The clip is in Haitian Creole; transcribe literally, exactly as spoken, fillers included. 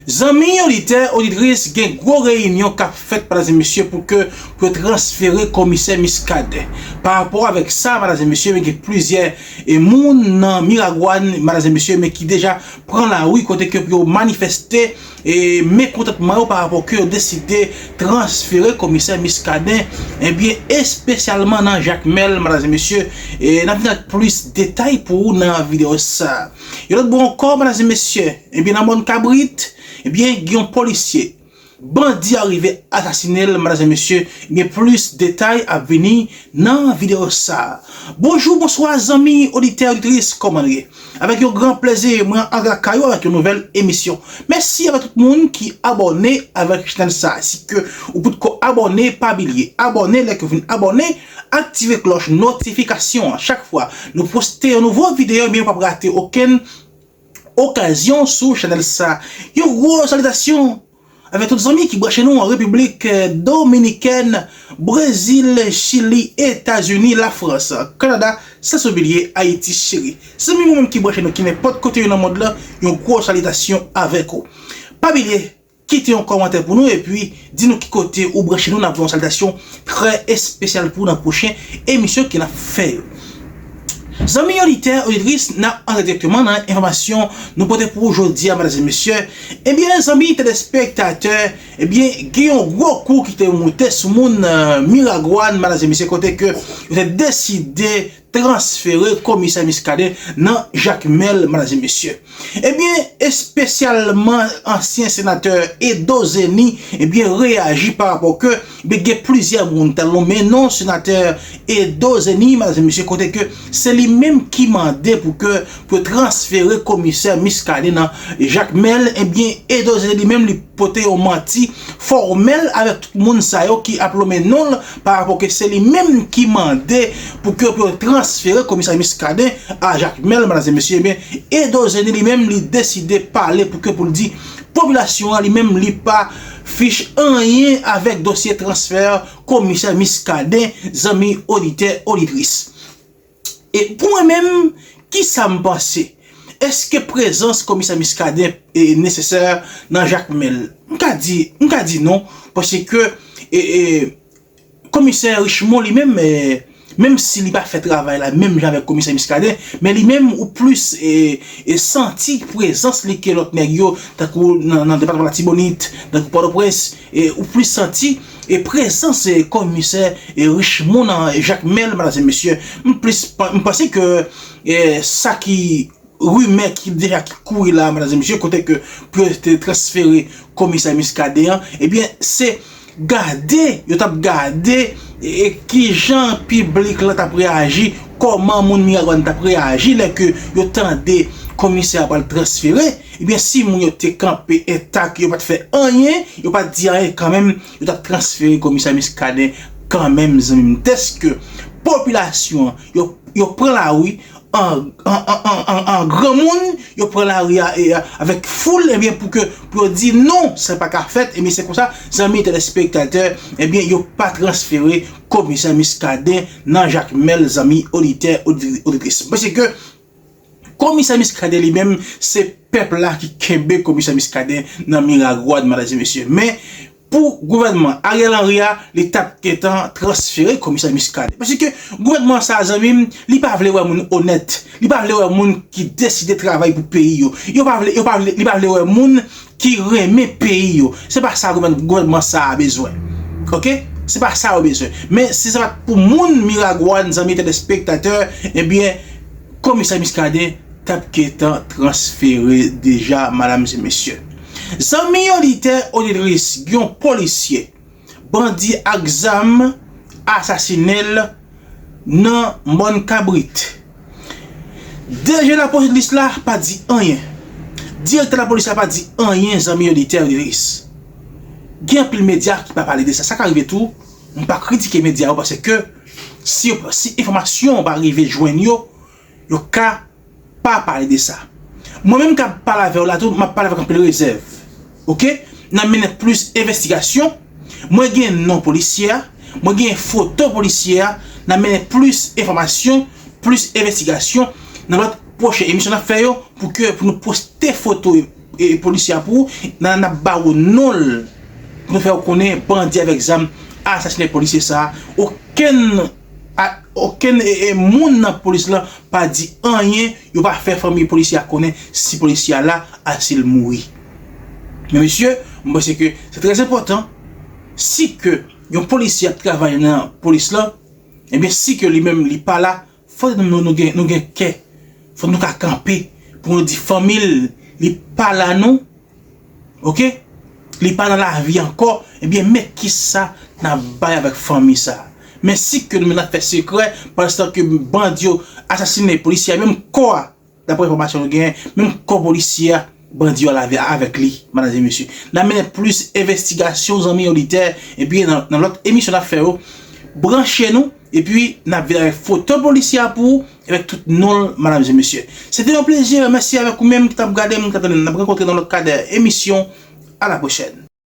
Zanmi oditè, oditris, gen gwo reyinyon k ap fèt, madam e mesye, pou ke, pou yo transfere komisè Muscadin. Pa rapò avèk sa, madam e mesye, men gen plizyè e moun nan Miragwàn, madam e mesye, men ki deja pran lari kote ke pou yo manifeste e mekontantman yo pa rapò ke yo deside transfere komisè Muscadin, ebyen, espesyalman nan Jakmèl, madam e mesye, e n ap vin ak plis detay pou ou nan videyo sa. Yon lòt bò ankò, madam e mesye, ebyen, nan Mòn Kabrit, ebyen, gen yon polisye. Bandi a rive asasine l, madam e mesye, ebyen, plis detay ap vini nan videyo sa. Bonjou, bonswa, zanmi oditè, oditris, kòman nou ye? Avèk yon gran plezi, mwen antre lakay ou avèk yon nouvèl emisyon. Mèsi avèk tout moun ki abòne avèk chanèl sa. Si ke ou potko abòne, pa bliye abòne, lè ke w fin abòne, aktive klòch notifikasyon an. Chak fwa nou poste yon nouvo videyo, ebyen, ou p ap rate okenn okazyon sou chanèl sa. Yon gwo salitasyon avèk tout zanmi ki branche nou an Repiblik, eh, Dominikèn, Brezil, Chili, Etazini, Lafrans, Kanada, san bliye Ayiti cheri. Zanmi mwen menm ki branche nou ki nenpòt kote yo nan mond lan, yon gwo salitasyon avèk ou. Pa bliye kite yon kòmantè pou nou epi di nou ki kote ou branche nou, n ap voye yon salitasyon trè espesyal pou w nan pwochen emisyon ke n ap fè yo. Zanmi oditè, oditris, n ap antre dirèkteman nan enfòmasyon nou pote pou ou jodi a, madam e mesye. Ebyen, zanmi telespektatè, ebyen, gen yon gwo kou ki te moute sou moun, eh, Miragwàn, madam e mesye, kote ke yo te deside transfere komisè Muscadin nan Jakmèl, madam e mesye. Ebyen, espesyalman ansyen senatè Edo Zeni, ebyen, reyaji pa rapò ke, ebyen, gen plizyè moun, talon men non senatè Edo Zeni, madam e mesye, kote ke se li menm ki mande pou ke, pou transfere komisè Muscadin nan Jakmèl, ebyen, Edo Zeni li menm li pote yon manti fòmèl avèk tout moun sa yo ki ap lonmen non l pa rapò ke se li menm ki mande pou ke pou yo transfere komisè Muscadin a Jakmèl, madam e mesye, ebyen, Edo Zeni li menm li deside pale pou ke pou l di popilasyon an li menm li pa fich anyen avèk dosye transfè komisè Muscadin, zanmi oditè, oditris. E pou mwen menm, kisa m panse? Èske prezans komisè Muscadin, e, nesesè nan Jakmèl? M ka di, m ka di non, paske, e, e, komisè Richemond li menm, e, menm si li pa fè travay la menm jan avèk komisè Muscadin, men li menm ou plis, e, e, santi prezans li ke lòt nèg yo, tankou nan, nan depatman Latibonit, tankou Pòtoprens, e, ou plis santi, e, prezans, e, komisè, e, Richemond nan Jakmèl, madam e mesye. M plis pa-, m panse ke, e, sa ki rimè ki deja ki kouri la, madam e mesye, kote ke pou yo te transfere komisè Muscadin an, ebyen, se gade, yo t ap gade, e, e kijan piblik la t ap reyaji, kòman moun Miragwàn t ap reyaji lè ke yo tande komisè a pral transfere. Ebyen, si moun yo te kanpe entak, yo pa t fè anyen, yo pa t di anyen kanmenm, yo t ap transfere komisè Muscadin kanmenm, zanmi m. Dèske popilasyon an, yo, yo pran lari an, an, an, an, an, an granmoun, yo pran lari a, e, a, avèk foul, ebyen, pou ke, pou yo di non, sa pa ka fèt, ebyen, se konsa, zanmi telespektatè, ebyen, yo pa transfere komisè Muscadin nan Jakmèl, zanmi oditè, odi-, oditris. Paske komisè Muscadin li menm, se pèp la ki kenbe komisè Muscadin nan Miragwàn, madam e mesye. Men, pou gouvènman Ariel Henry a, li t ap gentan transfere komisè Muscadin. Paske gouvènman sa a, zanmi m, li pa vle wè moun onèt. Li pa vle wè moun ki deside travay pou peyi yo. Yo pa vle, yo pa vle, li pa vle wè moun ki renmen peyi yo. Se pa sa gouvèn-, gouvènman sa a bezwen. Oke? Se pa sa yo bezwen. Men si se pa t pou moun Miragwàn, zanmi telespektatè, ebyen, komisè Muscadin t ap gentan transfere deja, madam e mesye. Zanmi oditè, oditris, gen yon polisye, bandi ak zam asasine l nan Mòn Kabrit. DG lapolis la pa di anyen. Direktè lapolis la pa di anyen, zanmi oditè, oditris. Gen anpil medya ki pa pale de sa. Sa ka rive tou, m pa kritike medya yo, paske si, si enfòmasyon pa rive jwenn yo, yo ka pa pale de sa. Mwen menm k ap pale avè w la tou, m ap pale avèk anpil rezèv. Oke? N ap mennen plis envestigasyon. Mwen gen non polisye a, mwen gen foto polisye a, n ap mennen plis enfòmasyon, plis envestigasyon nan lòt pwochen emisyon n ap fè yo pou ke, pou nou poste foto, e, polisye a pou ou, n a, n ap ba ou non l, pou nou fè ou konnen bandi avèk zam asasinen polisye sa a. Okenn, a, okenn e, e, moun nan polis lan pa di anyen, yo pa fè fanmi polisye a konnen si polisye a la, a si l mouri. Men mesye, mwen panse ke se trè enpòtan, si ke yon polisye ap travay nan polis lan, ebyen si ke li menm li pa la, fò nou, nou, nou gen, nou gen kè, fò nou ka kanpe pou nou di fanmi l, li pa la non, oke? Li pa nan lavi ankò, ebyen men kisa n ap bay avèk fanmi sa. Men si ke nou menm n ap fè sekrè, pandan ke bandi yo asasinen polisye a, menm kò a, daprè enfòmasyon nou genyen, menm kò polisye a, bandi yo al avè, avèk li, madam e mesye. N a mennen plis envestigasyon, zanmi oditè, epi nan, nan lòt emisyon n ap fè yo, branche nou, epi n ap vin avèk foto polisye a pou ou, avèk tout non l, madam e mesye. Se te yon plezi, mèsi avèk ou menm ki t ap gade m, ki t ap tande m. N ap rankontre nan lòt kadè emisyon. A la pwochèn.